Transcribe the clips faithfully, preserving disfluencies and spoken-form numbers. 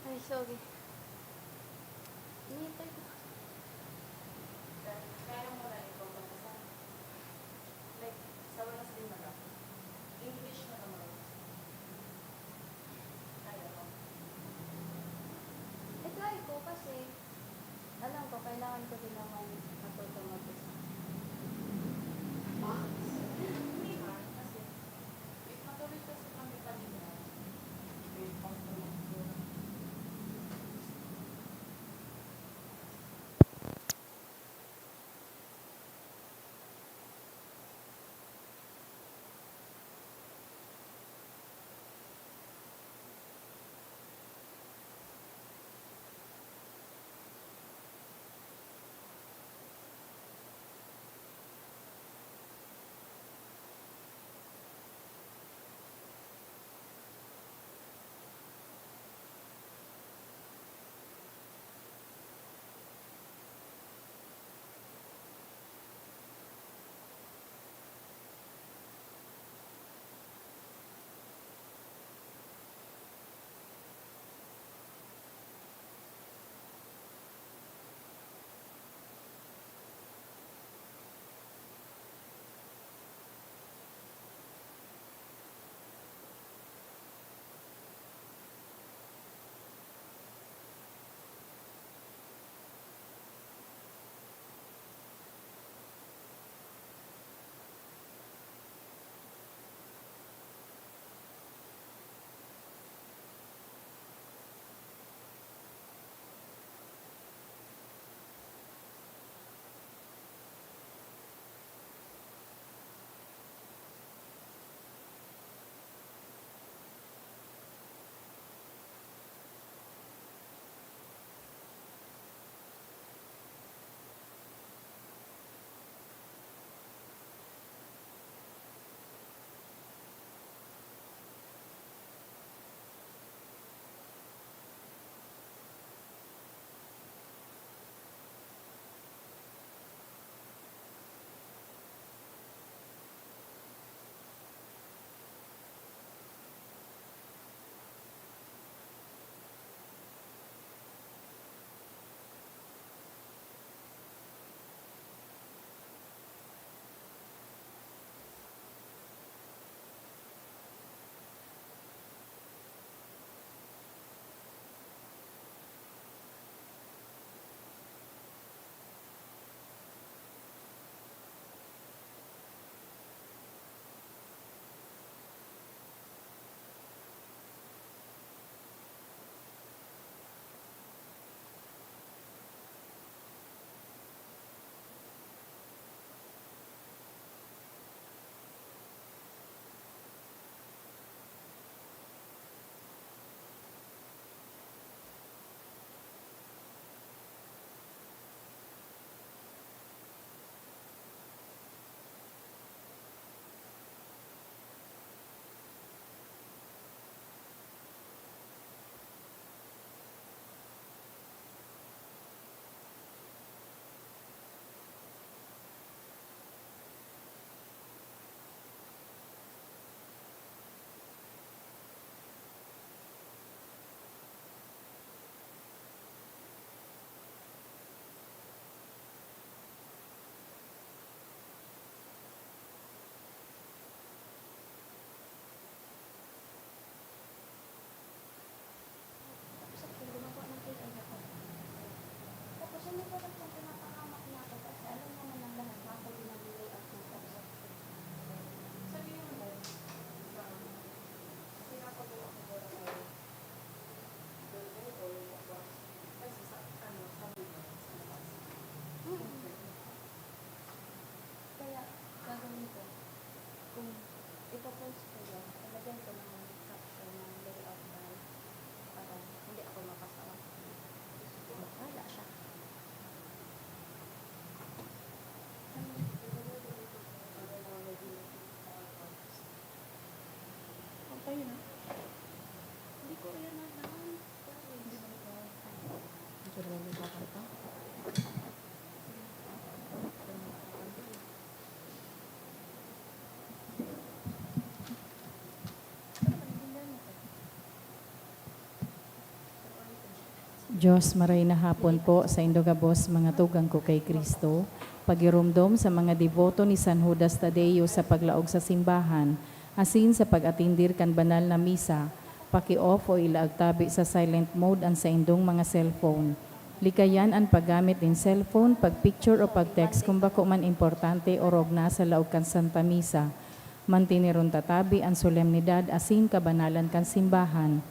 Ay, sorry. Hinihintay ko. Kaya mo na ikaw pagkasama. Like, sa wala sa limbaga. English na naman. Kaya mo. I-try ko kasi alam ko, kailangan ko din naman matuto mag-isa. Bakit? Hindi man, kasi, eh, matuloy kasi kami kanina. May pang-, Diyos, maray na hapon po sa indo gabos, mga tugang ko kay Cristo. Pagiromdom sa mga deboto ni San Judas Tadeo sa paglaog sa simbahan, asin sa pag-atindir kan banal na misa, paki-off o ilaag tabi sa silent mode an saindong mga cellphone. Likayan an paggamit nin cellphone, pag-picture o pag-text kun bako man importante orog na sa laog kan Santa Misa. Mantineron ta tabi an solemnidad asin kabanalan kan simbahan.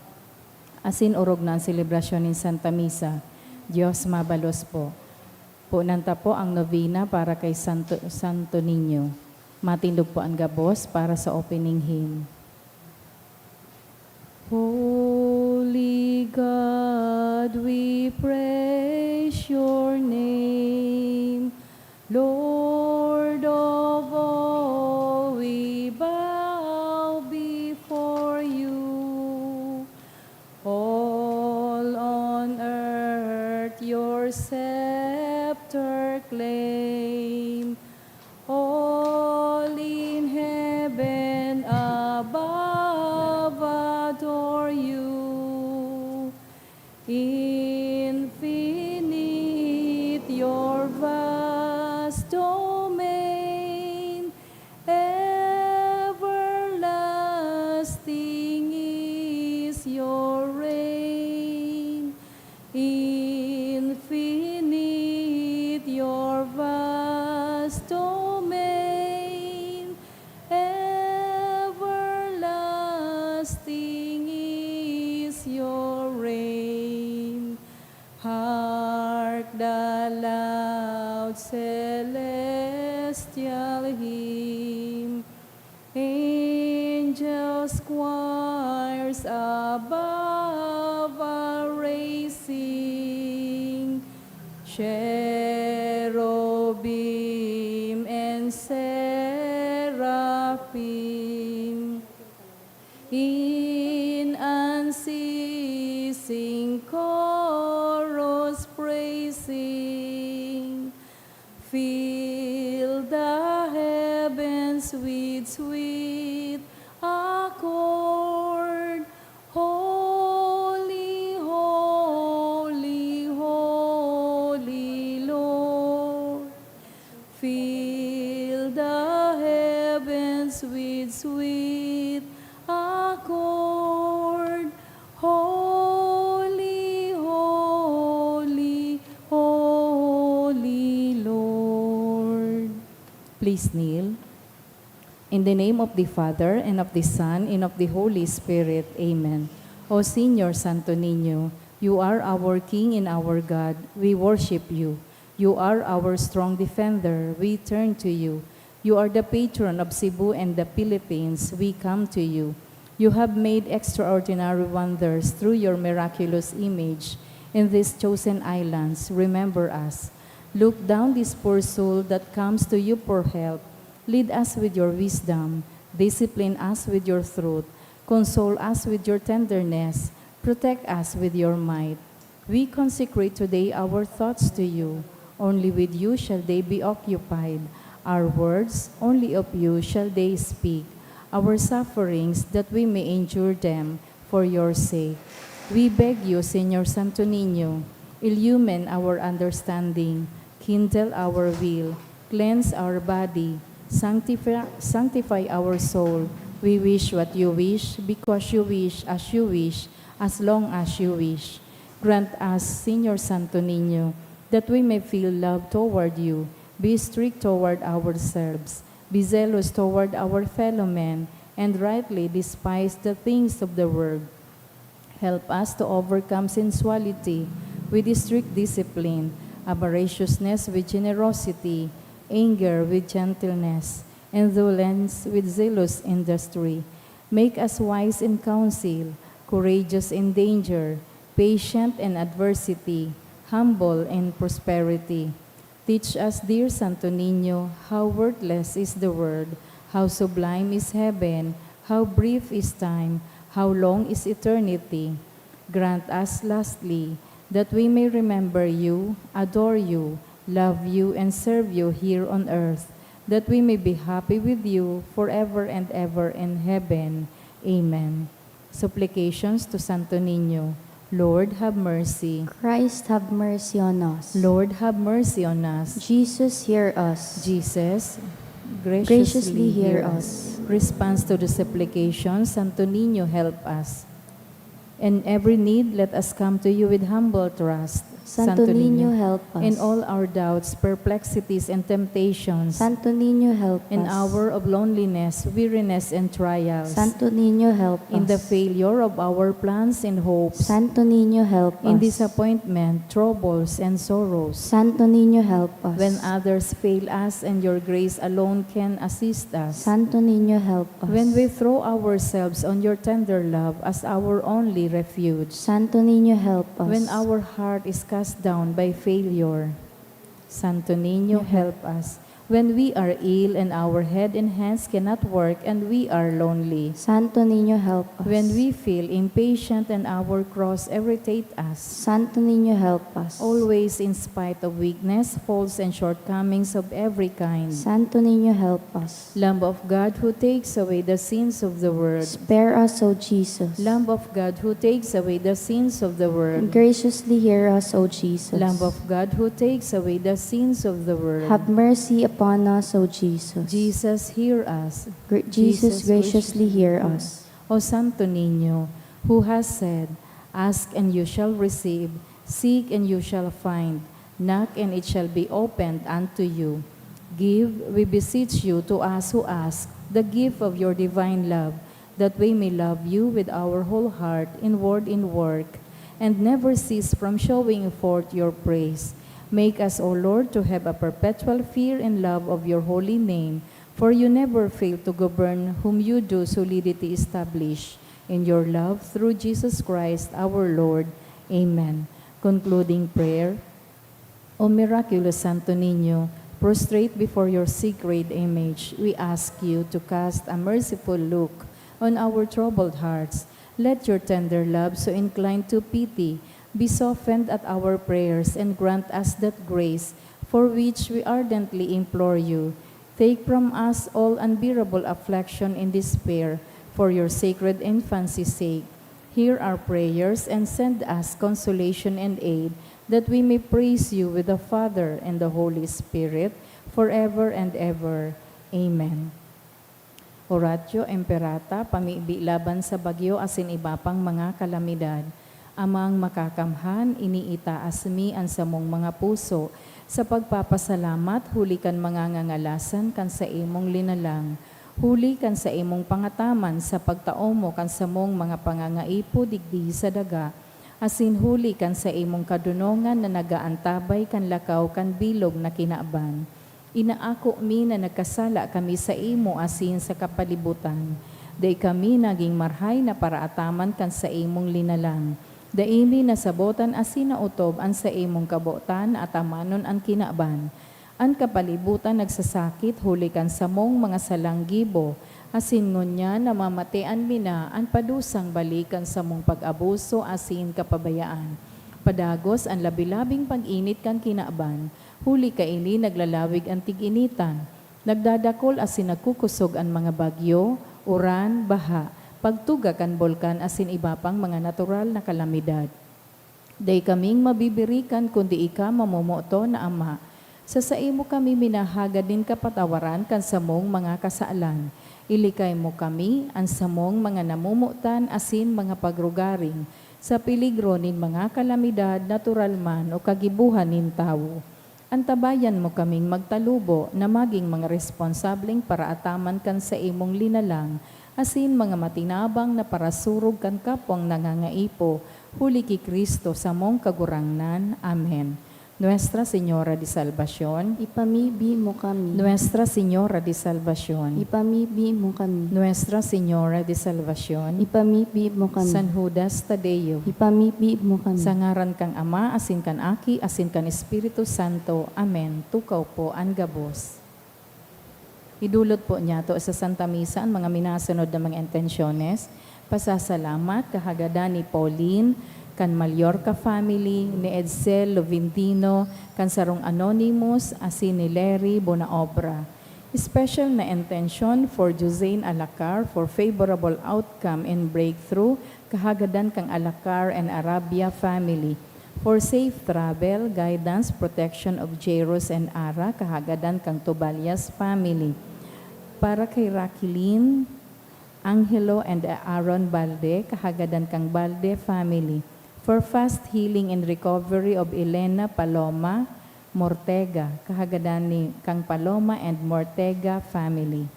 Asin orog na an selebrasyon nin Santa Misa. Diyos mabalos po. Punan ta po ang novena para kay Santo, Santo Niño. Matindog po an gabos para sa opening hymn. Holy God, we praise your name. Lord of all, we bow before you. All on earth your scepter claim. All in heaven above adore you. Infinite your vast domain, everlasting is your reign. Infinite your vast domain, everlasting is your reign. Hark the loud celestial hymn. Angels, choirs above are raising, cherubim and seraphim. In unceasing chorus praising, fill the heavens with sweet accord. Holy, holy, holy Lord. Fill the heavens with sweet accord. Holy, holy, holy Lord. Please kneel. In the name of the Father, and of the Son, and of the Holy Spirit. Amen. O Señor Santo Niño, you are our King and our God. We worship you. You are our strong defender. We turn to you. You are the patron of Cebu and the Philippines. We come to you. You have made extraordinary wonders through your miraculous image in these chosen islands. Remember us. Look down this poor soul that comes to you for help. Lead us with your wisdom. Discipline us with your truth. Console us with your tenderness. Protect us with your might. We consecrate today our thoughts to you. Only with you shall they be occupied. Our words, only of you shall they speak. Our sufferings, that we may endure them for your sake. We beg you, Señor Santo Niño, illumine our understanding, kindle our will, cleanse our body, sanctify, sanctify our soul. We wish what you wish, because you wish, as you wish, as long as you wish. Grant us, Señor Santo Niño, that we may feel love toward you, be strict toward ourselves, be zealous toward our fellow men, and rightly despise the things of the world. Help us to overcome sensuality with strict discipline, avariciousness with generosity, anger with gentleness, indolence with zealous industry. Make us wise in counsel, courageous in danger, patient in adversity, humble in prosperity. Teach us, dear Santo Niño, how worthless is the world, how sublime is heaven, how brief is time, how long is eternity. Grant us, lastly, that we may remember you, adore you, love you, and serve you here on earth, that we may be happy with you forever and ever in heaven. Amen. Supplications to Santo Niño. Lord, have mercy. Christ, have mercy on us. Lord, have mercy on us. Jesus, hear us. Jesus, Graciously hear us. Response to the supplication, Santo Niño, help us. In every need, let us come to you with humble trust. Santo Niño, help us. In all our doubts, perplexities, and temptations. Santo Niño, help In us. Hour of loneliness, weariness, and trials. Santo Niño, help In the us. Failure of our plans and hopes. Santo Niño, help In us. Disappointment, troubles, and sorrows. Santo Niño, help us. When others fail us and your grace alone can assist us. Santo Niño, help us. When we throw ourselves on your tender love as our only refuge. Santo Niño, help us. When our heart is cast down by failure. Santo Niño, help us. When we are ill and our head and hands cannot work and we are lonely. Santo Niño, help us. When we feel impatient and our cross irritate us. Santo Niño, help us. Always in spite of weakness, faults, and shortcomings of every kind. Santo Niño, help us. Lamb of God who takes away the sins of the world. Spare us, O Jesus. Lamb of God who takes away the sins of the world. Graciously hear us, O Jesus. Lamb of God who takes away the sins of the world. Have mercy upon us, O Jesus. Jesus, hear us. Gra- Jesus, graciously hear us. O Santo Niño, who has said, "Ask and you shall receive, seek and you shall find, knock and it shall be opened unto you." Give, we beseech you, to us who ask, the gift of your divine love, that we may love you with our whole heart, in word, in work, and never cease from showing forth your praise. Make us, O Lord, to have a perpetual fear and love of your holy name, for you never fail to govern whom you do solidity establish in your love through Jesus Christ our Lord. Amen. Concluding prayer. O miraculous Santo Niño, prostrate before your sacred image, we ask you to cast a merciful look on our troubled hearts. Let your tender love, so inclined to pity, be softened at our prayers and grant us that grace for which we ardently implore you. Take from us all unbearable affliction and despair for your sacred infancy's sake. Hear our prayers and send us consolation and aid, that we may praise you with the Father and the Holy Spirit, forever and ever. Amen. Oratio Imperata, pamibi laban sa bagyo asin iba pang mga kalamidad. Amang Makakamhan, iniitaas mi an samong mga puso sa pagpapasalamat huli kan mga ngangalasan kan saimong linalang, huli kan saimong pangataman sa pagtao mo kan samong mga pangangaipo digdi sa daga, asin huli kan saimong kadonongan na nag-aantabay kan lakaw kan bilog na kinaban. Inaako mi na nagkasala kami saimo asin sa kapalibutan. Dai kami nagin marahay na paraataman kan saimong linalang. Dai mi nasabotan asin naotob an saimong kabotan na atamanon an kinaban. An kapalibutan nagsasakit huli kan samong mga salang gibo, asin ngunyan namamatean mi na an padusang balik kan samong pag-abuso asin kapabayaan. Padagos an labi-labing pag-init kan kinaban, huli kaini naglalawig an tig-initan. Nagdadakol asin nagkukosog an mga bagyo, uran, baha, pagtuga kan bulkan asin iba pang mga natural na kalamidad. Dai kaming mabibirikan kundi ika, mamomoton na Ama. Sa saimo kami minahagad nin kapatawaran kan samong mga kasalan. Ilikay mo kami, an samong mga namomotan asin mga pagrugaring, sa peligro nin mga kalamidad, natural man o kagibohan nin tawo. Antabayan mo kaming magtalubo na magin mga responsableng paraataman kan saimong linalang, asin mga matinabang na parasurog kan kapwang nangangaipo, huli ki Cristo samong Kagurangnan. Amen. Nuestra Señora de Salvacion. Ipamibi mo kami. Nuestra Señora de Salvacion. Ipamibi mo kami. Nuestra Señora de Salvacion. Ipamibi mo kami. San Judas Tadeo. Ipamibi mo kami. Sa ngaran kan Ama, asin kan Aki, asin kan Espiritu Santo. Amen. Tukaw po an gabos. Idulot po niyato sa Santa Misa an mga minasunod na mga intensyones. Pasasalamat, kahagadan ni Pauline, kan Mallorca family, ni Edsel Lovindino, kan sarong anonymous, asin ni Larry Bonaobra. Special na intensyon for Josein Alacar for favorable outcome and breakthrough, kahagadan kang Alacar and Arabia family. For safe travel, guidance, protection of Jairus and Ara, kahagadan kang Tobias family. Para kay Raquelin, Angelo and Aaron Balde, kahagadan kang Balde family. For fast healing and recovery of Elena Paloma Mortega, kahagadan ni kang Paloma and Mortega family.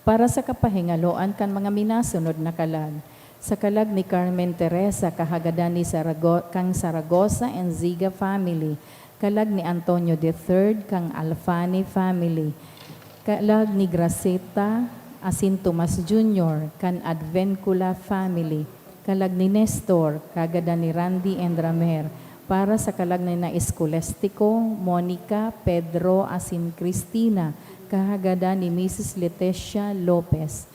Para sa kapahingaloan kan mga minasunod na kalag, sa kalag ni Carmen Teresa, kahagadan ni Sarago-, kang Saragosa and Ziga family, kalag ni Antonio the third, kang Alfani family, kalag ni Graceta asin Tomas Junior, kan Advencula family, kalag ni Nestor, kahagadan ni Randy and Ramer, para sa kalag ni na Escolestico, Monica, Pedro, asin Cristina, kahagadan ni Misis Leticia Lopez.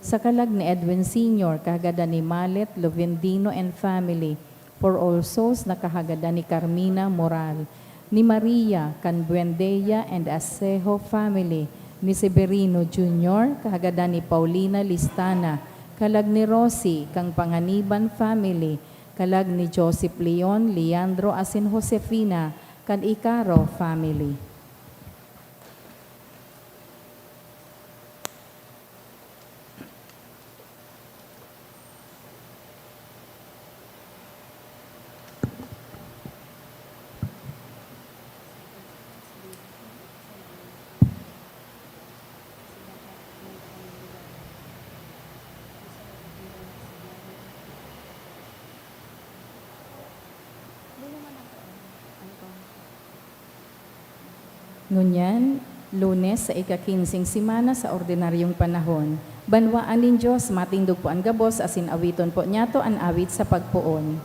Sa kalag ni Edwin Senior, kahagadan ni Malet, Lovendino and family. For all souls, na kahagadan ni Carmina Moral, ni Maria, kan Buendia and Asejo family, ni Severino Junior, kahagadan ni Paulina Listana, kalag ni Rosie, kang Panganiban family, kalag ni Joseph Leon, Leandro asin Josefina, kan Icaro family. Ngunyan, Lunes sa ika-kinseng semana sa ordinaryong panahon. Banwaan nin Dios, matindog po an gabos asin awiton po niyato an awit sa pagpoon.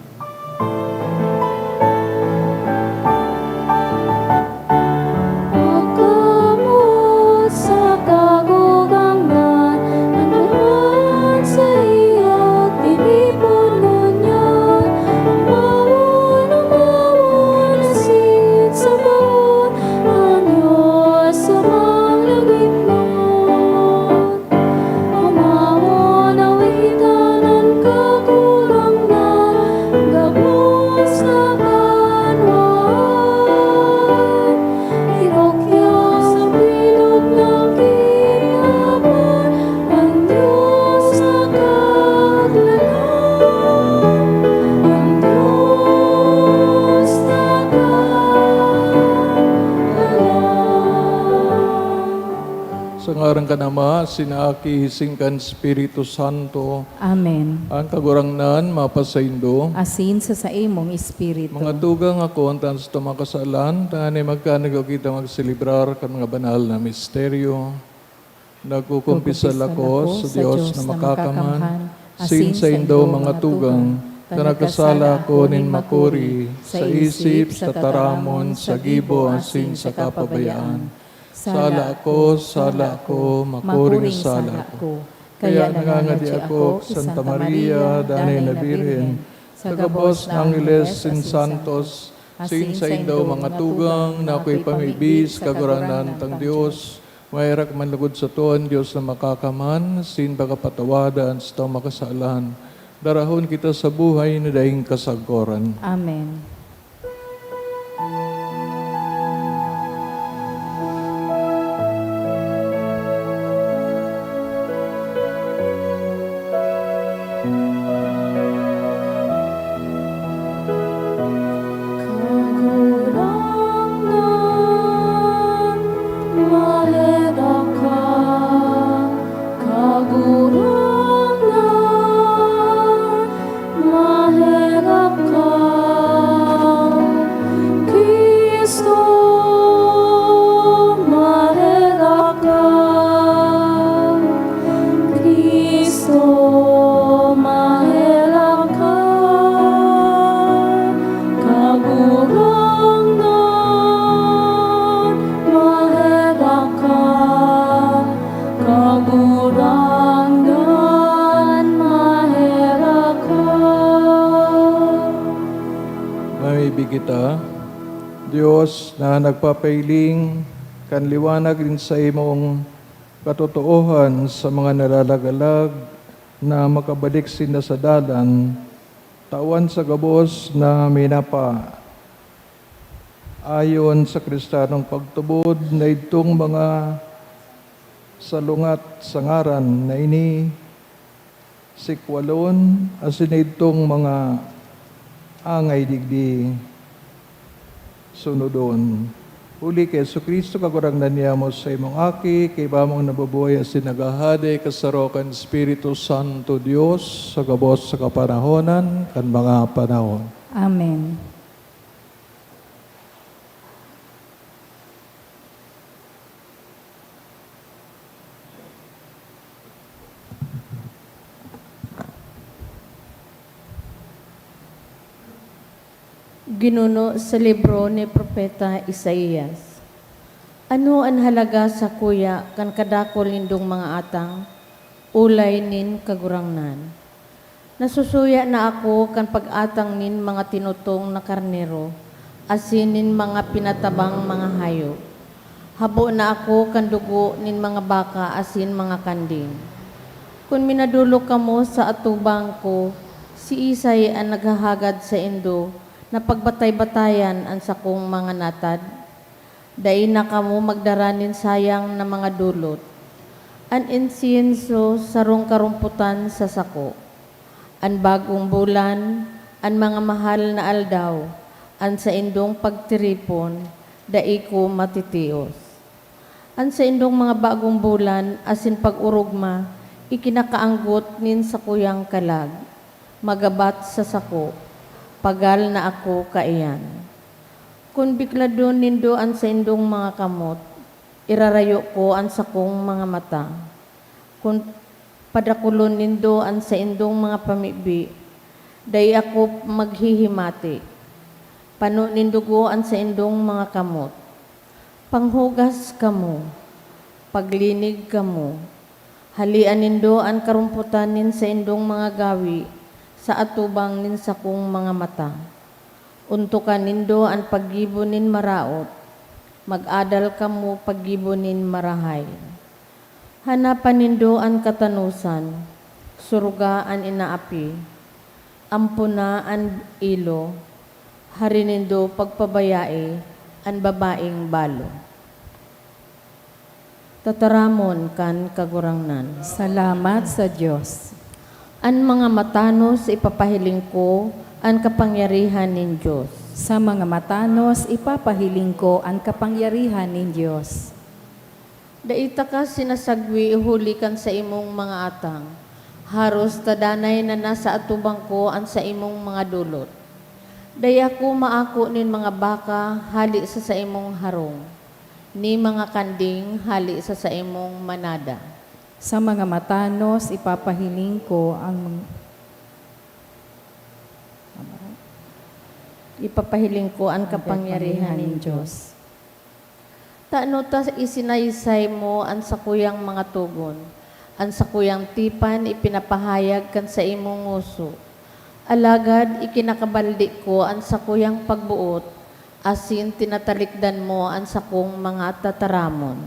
Pagkamoot sa Kagurangnan, an banwaan sa iya tinipon ngunyan. Umawon, umawon, asin sa baon, an Dios sa mga lagitnon. Umawon, awitan an Kagurangnan, gabos na banwaan. Irukya sa bilog na kinaban, an Dios na Kaglalang, an Dios na Kaglalang. Sa ngaran kan Ama, asin Aki, asin kan Espiritu Santo. Amen. An Kagurangnan mapasaindo. Asin sa saimong espiritu. Mga tugang, akoon ta an satong mga kasalan, tanganing magkanigwa kita magselebrar kan mga banal na misteryo. Nagkukumpisal ako sa Dios na makakamhan, asin saindo, mga tugang, ta nagkasala ako nin makuri, sa isip, sa tataramon, sa gibo, asin sa kapabayaan. Sala ako, sala ako, makuring sala ako. Kaya nangangadi ako ki Santa Maria, danay na Birhen, sa gabos na angheles asin santos, asin saindo, mga tugang, na akoy pamibi sa Kagurangnan tang Dios, maherak man lugod sato an Dios na Makakamhan, asin pakapatawadan satong mga kasalan. Darahon kita sa buhay na daing kasagkoran. Amen. Kagurangnan, maherak ka. Kagurangnan, maherak ka. Cristo, maherak ka. Cristo, maherak ka. Kagurangnan, maherak ka. Kagurangnan, maherak ka. Mamibi kita. Dios na nagpapailing, kan liwanag nin saimong katotoohan sa mga nalalagalag na makabalik sinda sa dalan, tawan sa gabos na minapa. Ayon sa Kristiyanong pagtubod na idtong mga salungat sa ngaran na ini, sikwalon, asin idtong mga angay digdi, sunodon. Huli ki Jesu-Cristo, Kagurangnan niamo, sa imong Aki, kaiba mong nabubuhay asin naghahade, kasaro kan Espiritu Santo, Dios, sa gabos sa kapanahonan kan mga panahon. Amen. Ginuno sa libro ni Propeta Isaias. Ano an halaga sakuya kan kadakul nindong mga atang, olay nin Kagurangnan? Nasusuya na ako kan pag-atang nin mga tinutong na karnero asin nin mga pinatabang mga hayop. Habo na ako kan dugo nin mga baka asin mga kanding. Kun minadolok kamo sa atubang ko, siisay an naghahagad saindo na pagbatay-batayan an sakong mga natad? Dai na kamo magdara nin sayang na mga dolot. An insenso sarong karompotan sa sako. An bagong bulan, an mga mahal na aldaw, an saindong pagtiripon, dai ko matitios. An saindong mga bagong bulan asin pag-orogma, ikinakaanggot nin sakuyang kalag, magabat sa sako, pagal na ako kaiyan. Kun bikladon nindo an saindong mga kamot, irarayo ko an sakong mga mata. Kun padakulon nindo an saindong mga pamibi, dai ako maghihimati. Pano nin dugo an saindong mga kamot. Panghugas kamo, paglinig kamo. Halean nindo an karompotan nin saindong mga gawe sa atubang nin sakong mga mata. Ontokan nindo an paggibo nin maraot, mag-adal kamo paggibo nin marahay. Hanapan nindo an katanosan, suruga an inaapi, ampona an ilo, hari nindo pagpabayai an babaeng balo. Tataramon kan Kagurangnan. Salamat sa Dios. An mga matanos ipapahiling ko an kapangyarihan nin Dios. Sa mga matanos ipapahiling ko an kapangyarihan nin Dios. Dai taka sinasagwe huli kan saimong mga atang. Haros ta danay na nasa atubang ko an saimong mga dolot. Dai ako maako nin mga baka hale sa saimong harong, ni mga kanding hale sa saimong manada. Sa mga matanos ipapahiling ko ang mga Ipapahiling ko an kapangyarihan nin Dios. Tano ta isinaysay mo an sakuyang mga togon, an sakuyang tipan ipinapahayag kan saimong ngoso. Alagad ikinakabaldi ko an sakuyang pagboot, asin tinatalikdan mo an sakong mga tataramon.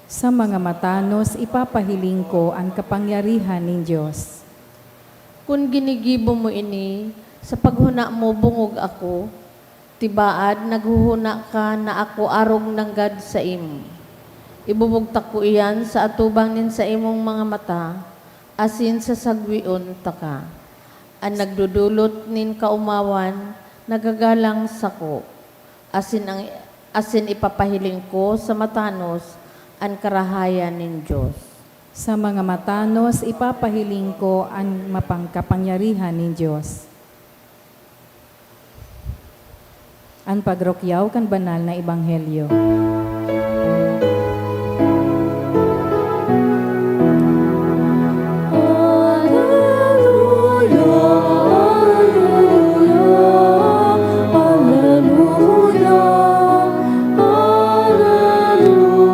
Sa mga matanos ipapahiling ko an kapangyarihan nin Dios. Kun ginigibo mo ini, sa paghona mo bongog ako, tibaad naghohona ka na ako arog nanggad saimo. Ibubugtak ko iyan sa atubang nin saimong mga mata, asin sasagweon taka. An nagdodolot nin kaomawan, nagagalang sako, asin ang, asin ipapahiling ko sa matanos an karahayan nin Dios. Sa mga matanos ipapahiling ko an mapangkapangyarihan nin Dios. An pagrukyaw kan banal na ebanghelyo. Aleluya, aleluya, aleluya, aleluya.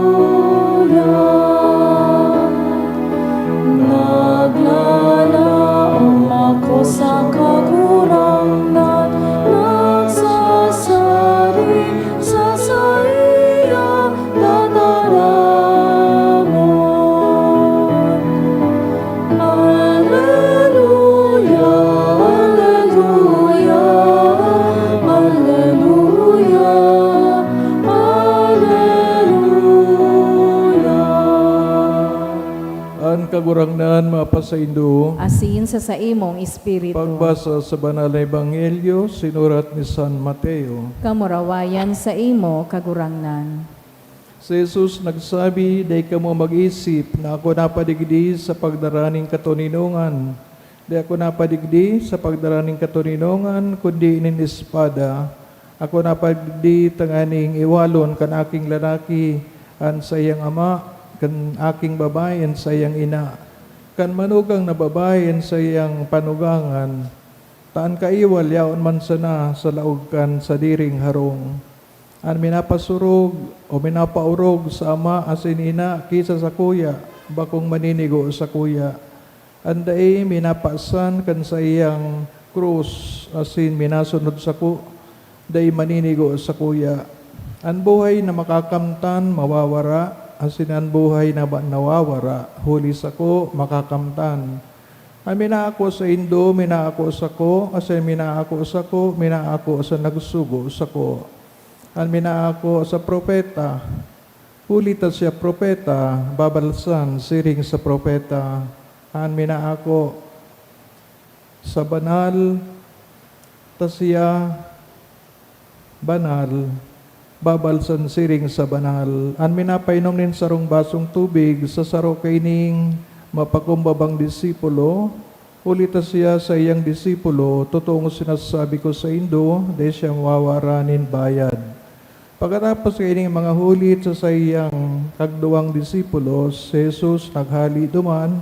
Naglalaom ako sa Kagurangnan, nagsasari sa saiyang Mapasaindo. Asin sa saimong espiritu. Pagbasa sa Banal na Ebanghelyo sinurat ni San Mateo. Kamurawayan sa imo, Kagurangnan. Si Jesus nagsabi, "Dai kamo mag-isip na ako napadigdi sa pagdara nin katoninongan. Dai ako napadigdi sa pagdara nin katoninongan, kundi nin espada. Ako napadigdi tanganing iwalon kan aking lalaki an saiyang ama, kan aking babayi an saiyang ina, kan manugang na babayi an saiyang panugangan, ta an kaiwal yaon man sana sa laog kan sadiring harong." An minapasurog o minapaorog sa ama asin ina ki sa sakuya, bakong maninigo sakuya. An dai minapasan kan saiyang krus asin minasunod sako, dai maninigo sakuya. An buhay na makakamtan mawawara, asin an buhay na ba-, nawawara huli sako makakamtan. An minaako saindo, minaako sako, asin minaako sako, minaako sa nagsugo sako. An minaako sa propeta, huli ta siya propeta, babalsan siring sa propeta. An minaako sa banal, ta siya banal, babalsan siring sa banal. An minapainom nin sarong basong tubig sa saro kaining mapakumbabang disipulo, huli ta siya saiyang disipulo, totoong sinasabi ko saindo, dai siya mawawara nin bayad. Pakatapos kaining mga hulit sa saiyang kagduwang disipulo, si Jesus naghale duman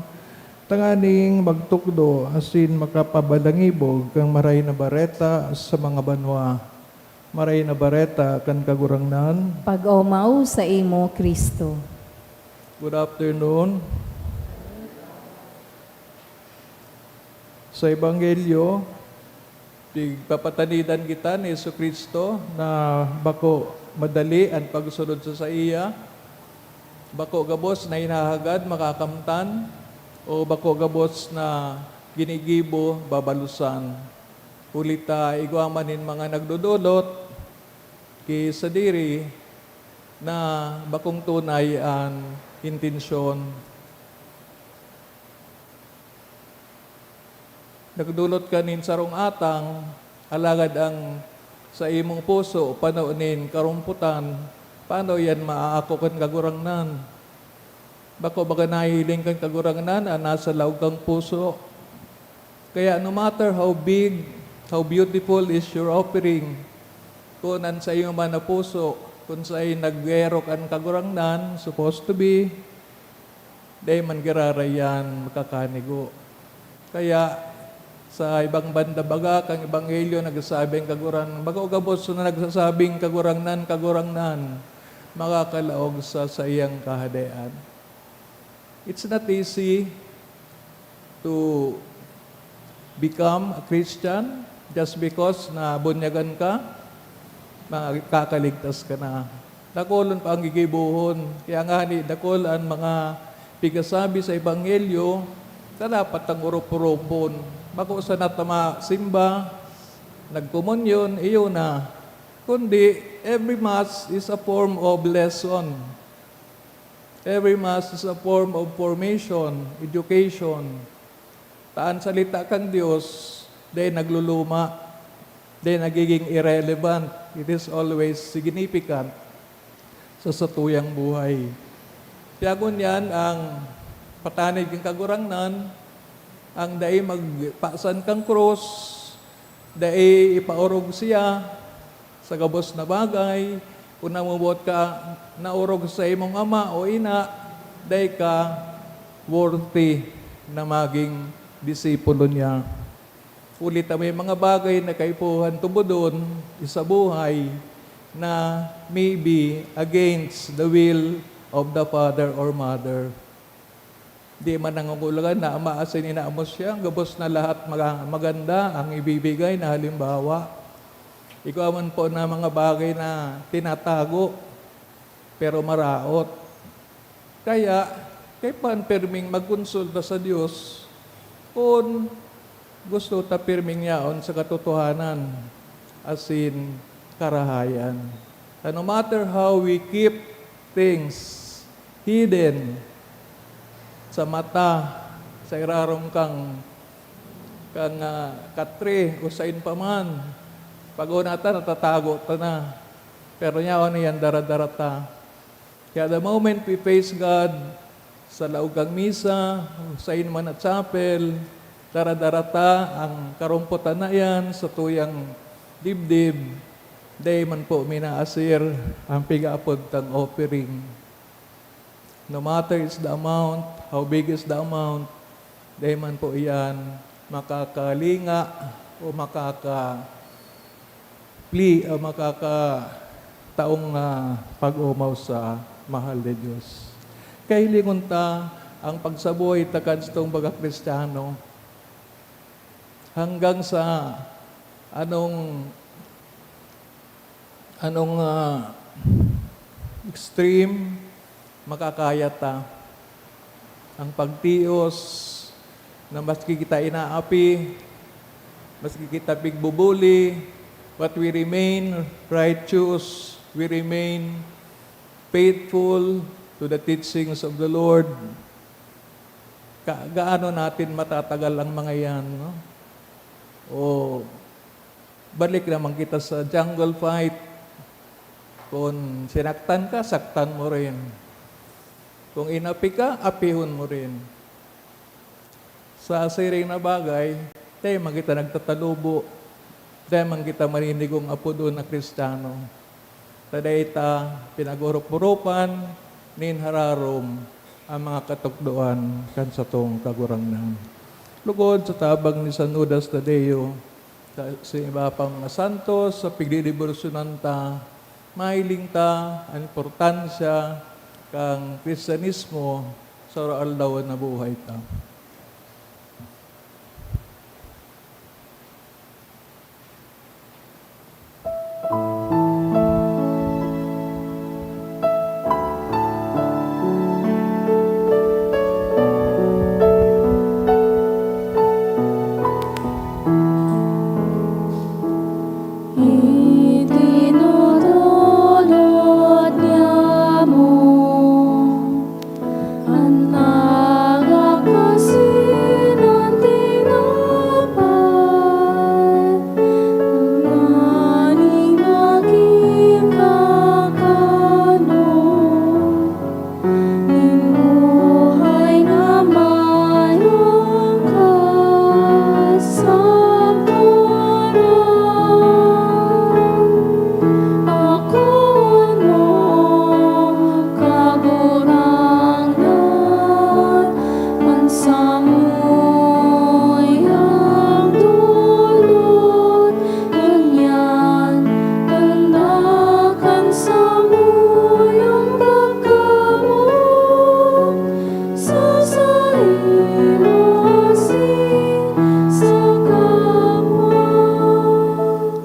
tanganing magtukdo asin makapabalangibog kan Maray na Bareta sa mga banwa. Maray na Bareta kan Kagurangnan. Pag-omaw sa imo, Cristo. Good afternoon. Sa Ebanghelyo, pigpapatanidan kita ni Jesu-Cristo na bako madali an pagsunod sa saiya, bako gabos na hinahagad makakamtan, o bako gabos na ginigibo babalosan. Huli ta igwa man nin mga nagdodolot ki sadiri na bakong tunay an intensyon. Nagdolot ka nin sarong atang, alagad an saimong puso pano nin karompotan, paano iyan maaako kan Kagurangnan? Bako baga nahihiling kan Kagurangnan an nasa laog kang puso? Kaya no matter how big, how beautiful is your offering, kun an saimo man na puso, kun saen nag-eerok an Kagurangnan, supposed to be, dai man giraray iyan makakanigo. Kaya, sa ibang banda baga, kan Ebanghelyo, nagsasabi an Kagurangnan, bako gabos na nagsasabing, "Kagurangnan, Kagurangnan," makakalaog sa saiyang Kahadean. It's not easy to become a Christian just because na bunyagan ka, makakaligtas ka na. Dakulon pa ang gigibohon. Kaya ngani, dakul an mga pigasabi sa Ebanghelyo na dapat tang orop-oropon. Bako sana ta masimba, nagkomunyon, iyo na. Kundi, every Mass is a form of lesson. Every Mass is a form of formation, education. Ta an salita kan Dios dai nagluluma, dai nagiging irrelevant. It is always significant sa satuyang buhay. Kaya ngunyan, ang patanid kan Kagurangnan, ang dai magpasan kan krus, dai ipaorog siya sa gabos na bagay, kun namomoot ka, naorog sa imong ama o ina, dai ka worthy na maging disipulo niya. Huli ta may mga bagay na kaipuhan tubodon sa buhay na maybe against the will of the father or mother. Di man nangangahulugan na maasin inamos siya, gabos na lahat maga-, maganda ang ibibigay na halimbawa. Igwa man po na mga bagay na tinatago, pero maraot. Kaya, kaipuhan pirming magkonsulta sa Dios kun gusto ta pirming yaon sa katotohanan asin karahayan. And no matter how we keep things hidden sa mata, Sa irarom kang, kang, ah, katre o saen pa man. Pag-una ta, natatago ta na. Pero yaon na yan, dara-dara ta. Kaya the moment we face God, sa laog kang misa, o saen man na chapel, dara-dara ta an karompotan na iyan sa tuyang dibdib, dai man po minaasir an pig-aapod tang offering. No matter is the amount, how big is the amount, dai man po iyan makakalinga o makaka- pli-, ah, makakataong, ah, pag-omaw sa mahal na Diyos. Kahilingon ta ang pagsabuhay ta kadtong mga Kristiyano hanggang sa anong, anong, ah, extreme makakaya ta. Ang pagtios na maski kita inaapi, maski kita pigbubuli, but we remain righteous, we remain faithful to the teachings of the Lord. Ka-, gaano natin matatagal ang mga yan, no? O balik naman kita sa jungle fight. Kung sinaktan ka, saktan mo rin. Kung inapi ka, apihon mo rin. Sa siring na bagay, dai man kita nagtatalubo, dai man kita maninigong apodon na Kristiyano. Ta dai ta pinag-orop-oropan nin hararom an mga katukdoan kan satong Kagurangnan. Lugod sa tabang ni San Judas Tadeo, sa, sa iba pang mga santos, sa pigdedeborsyonan ta, mahiling ta an importansya kan Kristiyanismo sa aroaldaw na buhay ta. Itinutulod niamo an asin an tinapay, tanganing magin kakanon nin buhay na mayong kasaparan. Akoon mo, Kagurangnan, an samuyang dulot, ngunyan tanda kan samuyang pagkamoot sa saimo asin sa kapwa.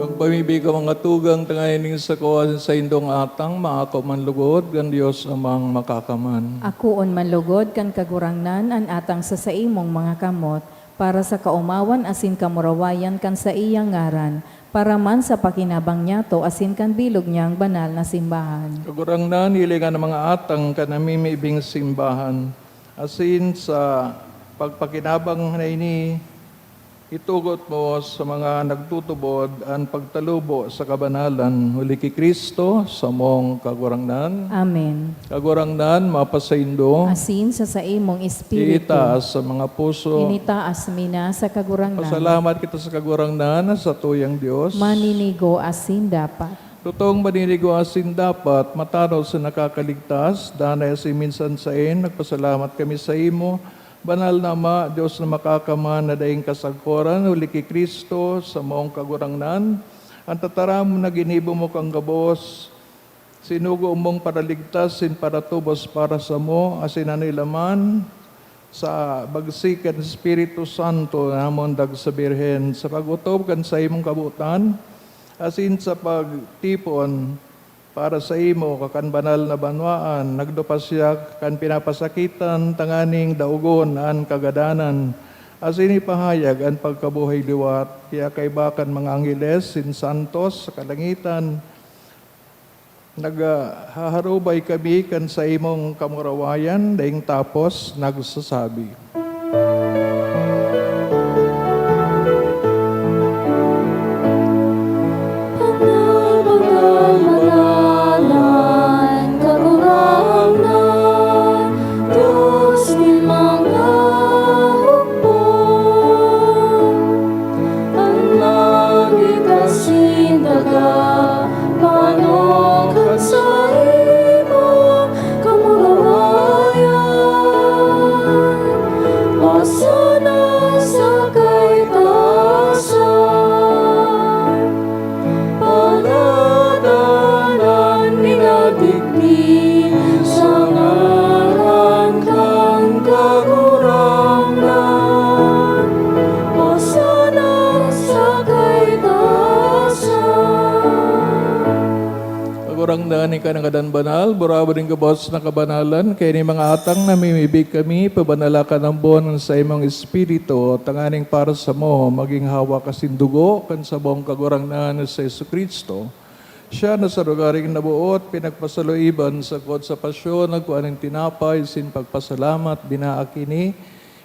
Pagpamibi ka mga tugang, tanganing ning sakua sa saindong atang, maako man lugod kan Dios Amang Makakaman. Akoon man lugod kan Kagurangnan an atang sa saimong mga kamot, para sa kaomawan asin kamurawayan kan saiyang ngaran, para man sa pakinabang niyato asin kan bilog niyang banal na simbahan. Kagurangnan, hilinga an mga atang kan namimibing simbahan, asin sa pagpakinabang na ini, itugot mo sa mga nagtutubod an pagtalubo sa kabanalan, huli ki Cristo, samong Kagurangnan. Amen. Kagurangnan, mapasaindo. Asin sa saimong espiritu. Iitaas sa mga puso. Initaas mi na sa Kagurangnan. Pasalamat kita sa Kagurangnan, sa tuyang Dios. Maninigo asin dapat. Totoong maninigo asin dapat, matanos na nakakaligtas, danay asin minsan saen, nagpasalamat kami saimo, Banal na Ama, Dios na makakaman na daing kasagkoran, huli ki Cristo, samong Kagurangnan, an tataramon na ginibo mo kan gabos, sinugo mong paraligtas sin paratubos para samo, asin an ilaman sa bagsik kan Espiritu Santo namon dag sa Birhen, sa pag-otob kan saimong kabotan, asin sa pagtipon para saimo, kakan banal na banwaan, nagdupa siya kan pinapasakitan, tanganing daogon an kagadanan, asin ipahayag an pagkabuhay liwat. Kaya kaiba kan mga angheles, sin santos sa kalangitan, naghaharubay kami kan saimong kamurawayan, daing tapos nagsasabi, Ang daan ika na ngadan banal, burabod nin gabos na kabanalan, kaya ni mga atang namimibi kami, pabanala ka ng buwan sa imong Espiritu, tanganing para sa mo, maging hawak asin dugo kan sabong Kagurangnan na si Jesu-Cristo. Siya na sa lugaring naboot, pinagpasaloiban sagkod sa pasyon, nagkua nin tinapay, sin pagpasalamat, binaak ini,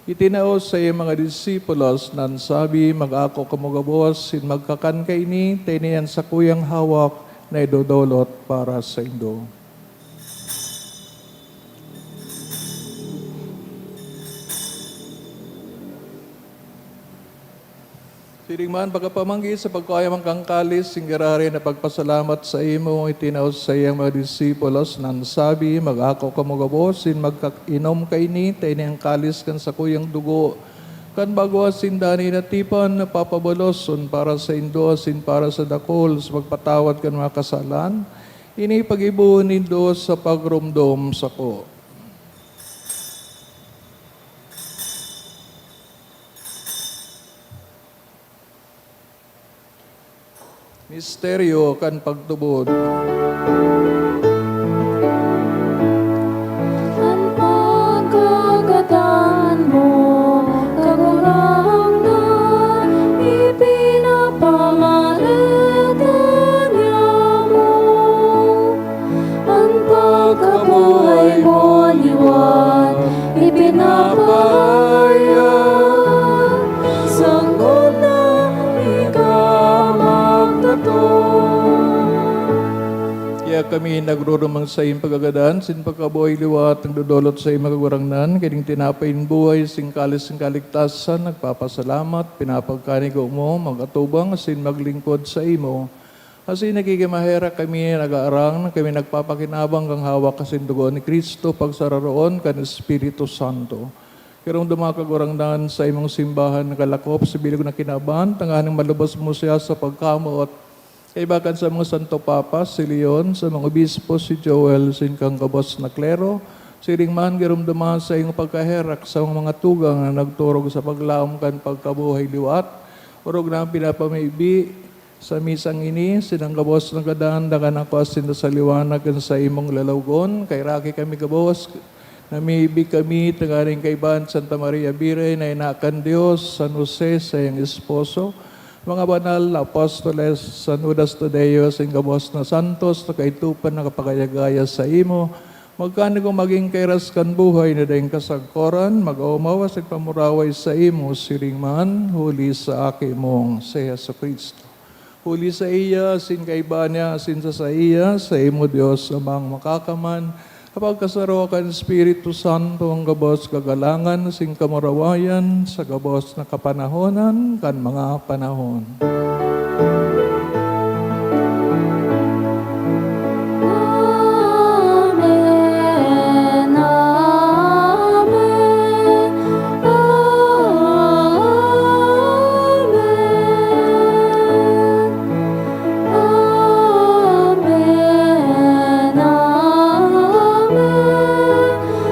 itinao sa iyang mga disipulos, na nagsabi, "Mag-ako kamo gabos, sin magkakan kaini, ta ini an sakuyang hawak na idodolot para saindo." Siring man, pagkapamanggi sa pagkua man kan kalis, singgiraray na pagpasalamat sa imo, itinao sa iyang mga disipulos, na nagsabi, "Mag-ako kamo gabos, sin magkainom kaini, ta ini an kalis kan sakuyang dugo, kan bago asin danay na tipan, na papabaloson para saindo asin para sa dakul sa pagpatawad kan mga kasalan. Ini pag-ibohon nindo sa pagromdom sako." Misteryo kan pagtubod. An pagkagadan mo, Kagurangnan, ipinapamaleta niamo. An pagkabuhay mo liwat ipinapahayag, sagkod na ika magtotoo. Kaya kami nagrurumang saiyong pagkagadan, sin pagkabuhay liwat, nagdodolot saimo, Kagurangnan, kaning tinapay nin buhay, sin kalis nin kaligtasan, nagpapasalamat, pinapagkanigo mo, mag-atubang, asin maglingkod saimo. Asin nakikimaherak kami, nag-aarang, kami nagpapakinabang kan hawak asin dugo ni Cristo, pagsararoon kan Espiritu Santo. Giromdoma, Kagurangnan, saimong simbahan na kalakop sa bilog na kinaban, tanganing malubos mo siya sa pagkamoot. Kaiba kan samong Santo Papa, si Leon, samong obispo, si Joel, asin kan gabos na klero, siring man, giromdoma saimong pagkaherak samong mga tugang na nagturog sa paglaom kan pagkabuhay liwat, orog na pinapamibi, sa misang ini, sinang gabos na gadan, dangan ako asin sa liwanag kan saimong lalawgon, kaheraki kami gabos, namimibi kami, tanganing kaiba ni Santa Maria Birhen na ina kan Dios, San Jose, saiyang esposo, mga banal na apostoles, San Judas Tadeo, asin gabos na santos na kaidtopan na kapagayagaya saimo, magkanigo magin kairas kan buhay na daing kasagkoran, mag-omaw asin pamuraway saimo, siring man, huli sa Aki mong si Jesu-Cristo. Huli saiya, asin kaiba niya, asin sa saiya, saimo, Dios Amang Makakaman, sa pagkasaro kan Espiritu Santo, an gabos kagalangan asin kamurawayan sa gabos na kapanahonan kan mga panahon. Amen, amen, amen. Amen, amen, amen, amen.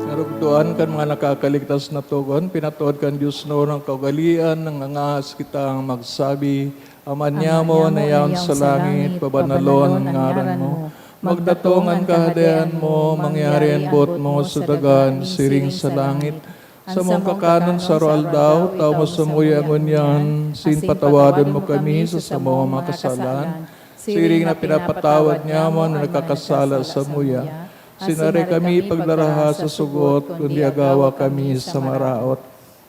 Karugtoan kan mga nakakaligtas na togon, pinatod kan Dios Nono an kaugalean, nangangahas kitang magsabi, Ama niamo na yaon sa langit, pabanalon an ngaran mo. Magdatong an kahadean mo, mangyari an boot mo sa dagan, siring sa langit. An samong kakanon sa aroaldaw, taw mo samuya ngunyan, asin patawadon mo kami sa samong mga kasalan, siring na pinapatawad niamo an nagkakasala samuya. Asin dai kami pagdaraha sa sugot, kundi agawa kami sa maraot.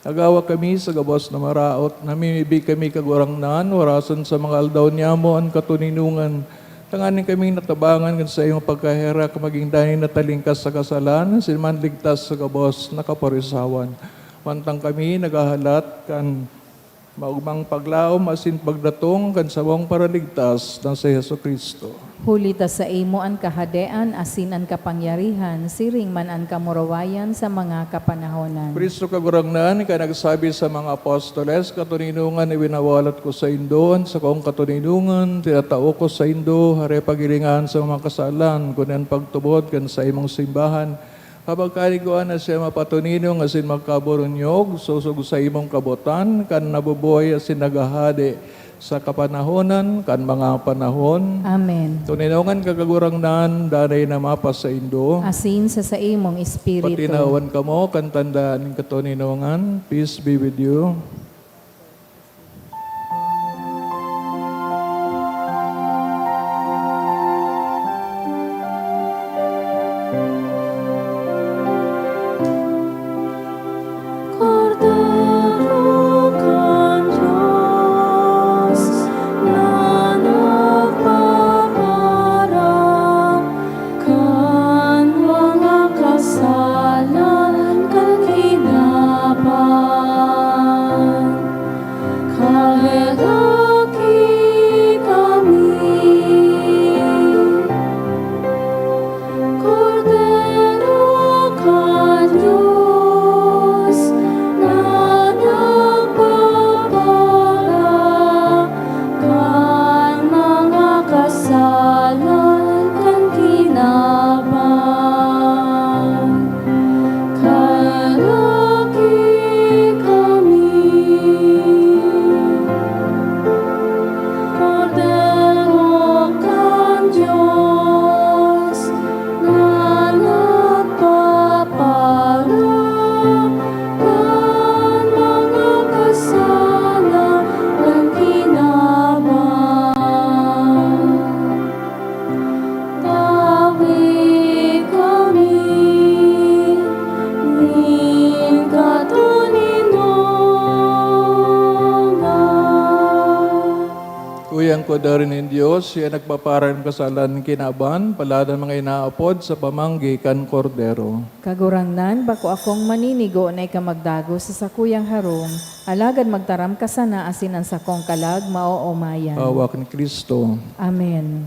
Agawa kami sa gabos na maraot, namimibi kami, Kagurangnan, orasan sa mga aldaw niamo an katoninongan, tanganing kaming natabangan kan saimong pagkaherak, magin danay na talingkas sa kasalan, asin manligtas sa gabos na kaporisawan. Mantang kami naghahalat kan maogmang paglaom asin pagdatong kan samong Paraligtas na si Jesu-Cristo. Huli ta saimo an kahadean asin an kapangyarihan, siring man an kamurawayan sa mga kapanahonan. Cristo, Kagurangnan, ika nagsabi sa mga apostoles, "Katoninongan iwinawalat ko saindo, an sakong katoninongan tinatao ko saindo, hare pagiringan sa mga kasalan, kundi an pagtubod kan saimong simbahan, Habang kaigwa na siya mapatoninong asin makaburunyog, sosog sa imong kabotan, kan nabubuhay asin naghahade sa kapanahonan kan mga panahon. Amen. Toninongan ka, Kagurangnan, danay na mapasaindo. Asin sa saimong espiritu. Patinawan kamo kan tanda nin katoninongan. Peace be with you. Kordero kan Dios na nagpapara kan mga kasalan kan kinaban. Kaheraki kami, Kordero kan Dios, na nagpapara kan mga kasalan kan kinaban. Kaheraki kami, Kordero kan Dios, na nagpapara kan mga kasalan kan kinaban. Tawi kami nin katoninongan. Uyang Kordero nin Dios, siya nagpapara kan kasalan kan kinaban, palad an mga inaapod sa pamanggi kan Kordero. Kagurangnan, bako akong maninigo na ika magdagos sa sakuyang harong, alagad magtaram ka sana asin an sakong kalag maoomayan. Hawak ni Cristo. Amen.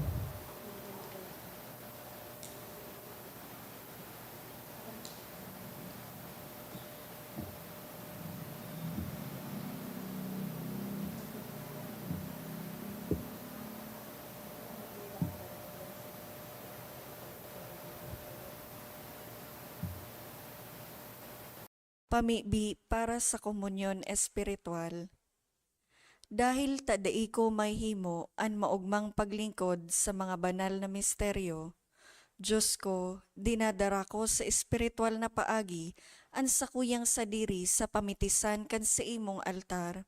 Pamibi para sa komunyon espiritual. Dahil ta dai ko mahihimo an maogmang paglingkod sa mga banal na misteryo, Dios ko, dinadara ko sa espiritual na paagi an sakuyang sadiri sa pamitisan kan saimong altar.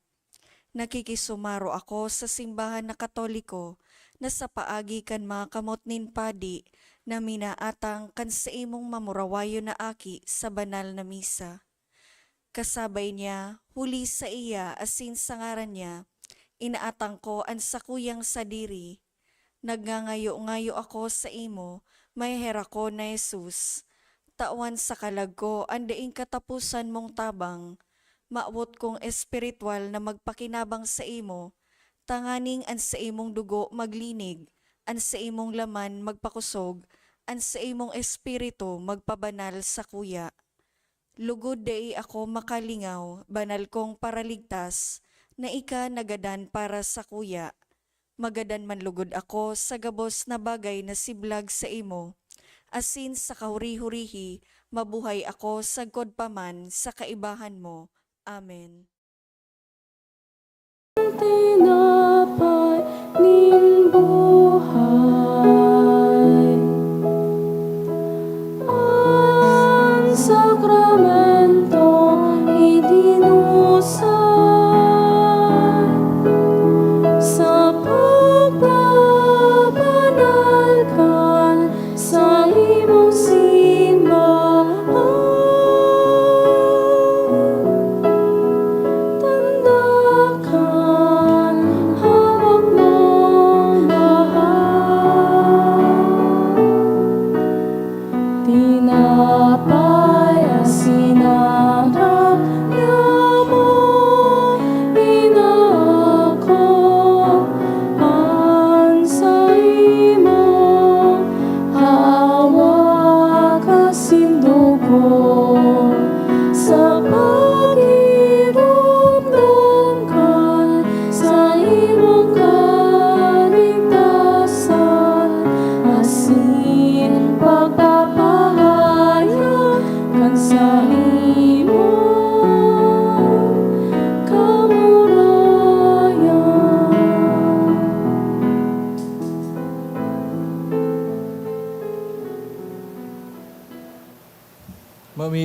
Nakikisumaro ako sa simbahan na Katoliko na sa paagi kan mga kamot nin padi na minaatang kan saimong mamurawayon na aki sa banal na misa. Kasabay niya, huli saiya asin sa ngaran niya, inaatang ko an sakuyang sadiri. Nagngangayo-ngayo ako saimo, maheherakon na Jesus. Tawan sa kalag ko an daing kataposan mong tabang. Mawot kong espiritual na magpakinabang saimo, tanganing an saimong dugo maglinig, an saimong laman magpakosog, an saimong espiritu magpabanal sakuya. Lugod dai ako makalingaw, banal kong Paraligtas, na ika nagadan para sakuya. Magadan man lugod ako sa gabos na bagay na siblag saimo, asin sa kahuri-hurihi mabuhay ako sagkod pa man sa kaibahan mo. Amen. Tinapay nin buhay. An sakramentong idinusay sa pagpabanal kan saimong simbahan. Tanda kan hawak mong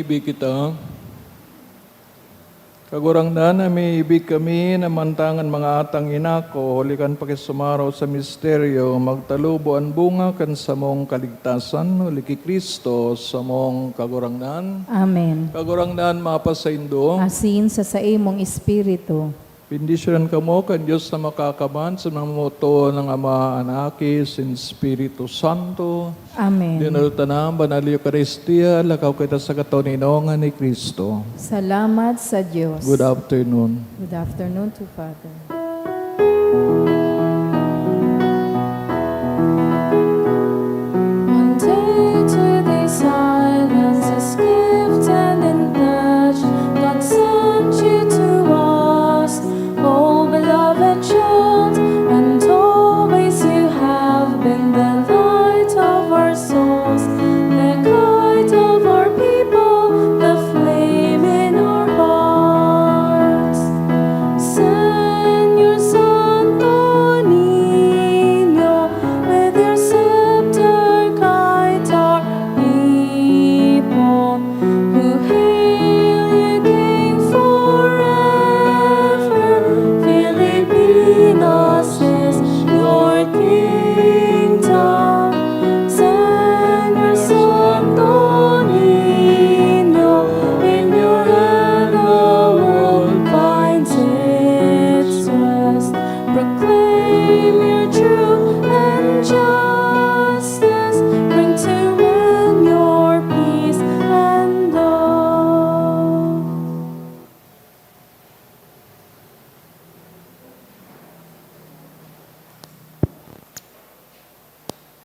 Bi kita. Kagurangnan, namiibig kami na mantangan mga atang inako, huli kan pakisumaro sa misteryo, magtalubo an bunga kan samong kaligtasan, huli ki Cristo, samong Kagurangnan. Amen. Kagurangnan, mapasaindo. Asin sa saimong espiritu. Bendisyonan kamo kan Dios na Makakaban, sa mga moto ng Ama, an Aki, sin Espiritu Santo. Amen. Dinultan na ang Banal Eukaristia, lakaw kita sa katoninongan ni Cristo. Salamat sa Diyos. Good afternoon. Good afternoon to Father.